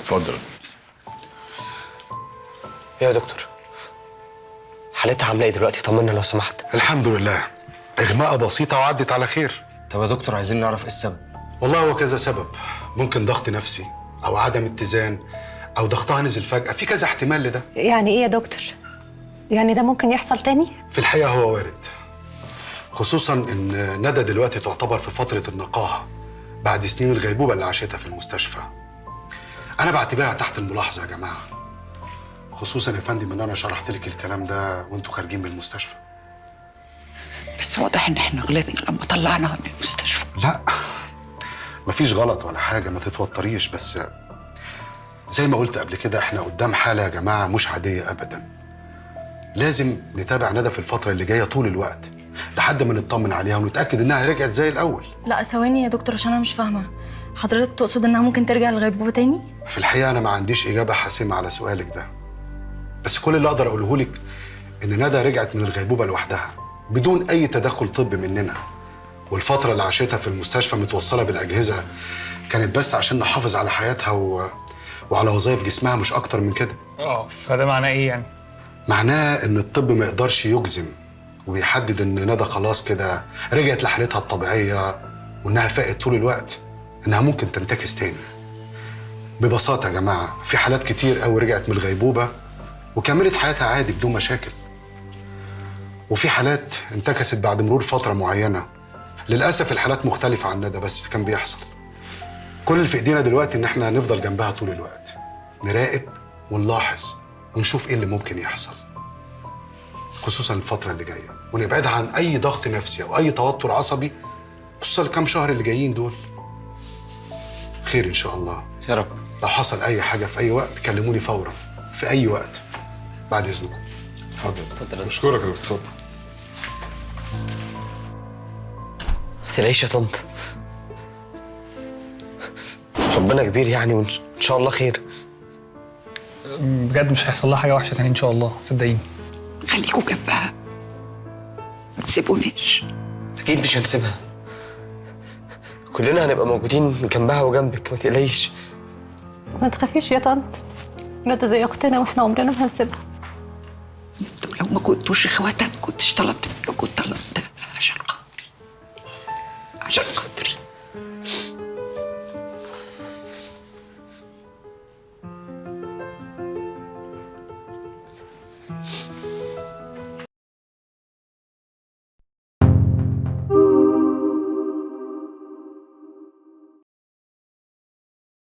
اتفضل. يا دكتور، حالتها عامله ايه دلوقتي؟ طمنا لو سمحت. الحمد لله، اغماء بسيطة وعدت على خير. طب يا دكتور، عايزين نعرف ايه السبب. والله هو كذا سبب، ممكن ضغط نفسي او عدم اتزان او ضغطها نزل فجأة، في كذا احتمال لده. يعني ايه يا دكتور؟ يعني ده ممكن يحصل تاني؟ في الحقيقة هو وارد، خصوصا ان ندى دلوقتي تعتبر في فترة النقاهة بعد سنين الغيبوبة اللي عاشتها في المستشفى. أنا بعتبرها تحت الملاحظة يا جماعة، خصوصا يا فندم ان انا شرحت لك الكلام ده وانتوا خارجين من المستشفى. بس واضح ان احنا غلطنا لما طلعناها من المستشفى. لا مفيش غلط ولا حاجة، ما تتوتريش، بس زي ما قلت قبل كده احنا قدام حالة يا جماعة مش عادية أبدا. لازم نتابع ندى في الفترة اللي جاية طول الوقت لحد ما نطمن عليها ونتأكد إنها رجعت زي الأول. لا ثواني يا دكتور، عشان أنا مش فاهمة، حضرتك تقصد إنها ممكن ترجع للغيبوبة تاني؟ في الحقيقة أنا ما عنديش إجابة حاسمة على سؤالك ده، بس كل اللي أقدر أقوله لك إن ندى رجعت من الغيبوبة لوحدها بدون أي تدخل طبي مننا، والفترة اللي عاشتها في المستشفى متوصلة بالأجهزة كانت بس عشان نحافظ على حياتها وعلى وظائف جسمها، مش أكتر من كده. فده معناه إيه يعني؟ معناه إن الطب ما يقدرش يجزم وبيحدد إن ندى خلاص كده رجعت لحالتها الطبيعية وإنها فاقت طول الوقت، إنها ممكن تنتكس تاني. ببساطة يا جماعة، في حالات كتير قوي رجعت من الغيبوبة وكملت حياتها عادي بدون مشاكل، وفي حالات انتكست بعد مرور فترة معينة. للأسف الحالات مختلفة عن ندى، بس كان بيحصل. كل اللي في ايدينا دلوقتي ان احنا نفضل جنبها طول الوقت، نراقب ونلاحظ ونشوف ايه اللي ممكن يحصل، خصوصا الفترة اللي جاية، ونبعدها عن اي ضغط نفسي او اي توتر عصبي، خصوصا الكام شهر اللي جايين دول. خير ان شاء الله يا رب. لو حصل اي حاجة في اي وقت كلموني فورا، في اي وقت، بعد اذنكم. اتفضل. اتفضل. اشكرك يا دكتور. اتفضل. ما تقلقيش يا طنط، ربنا كبير يعني، وان شاء الله خير. بجد مش هيحصل لها حاجة وحشة تاني ان شاء الله، صدقيني. خليكوا جنبها، ما تسيبونيش. اكيد مش هنسيبها، كلنا هنبقى موجودين جنبها وجنبك، ما تقلقيش. ما تخافيش يا طنط، ندى زي اختنا واحنا عمرنا ما هنسيبها. انتوا لو ما كنتوش اخواتها ما كنتش طلبت منكم الطلب ده، عشان خاطري، عشان خاطري.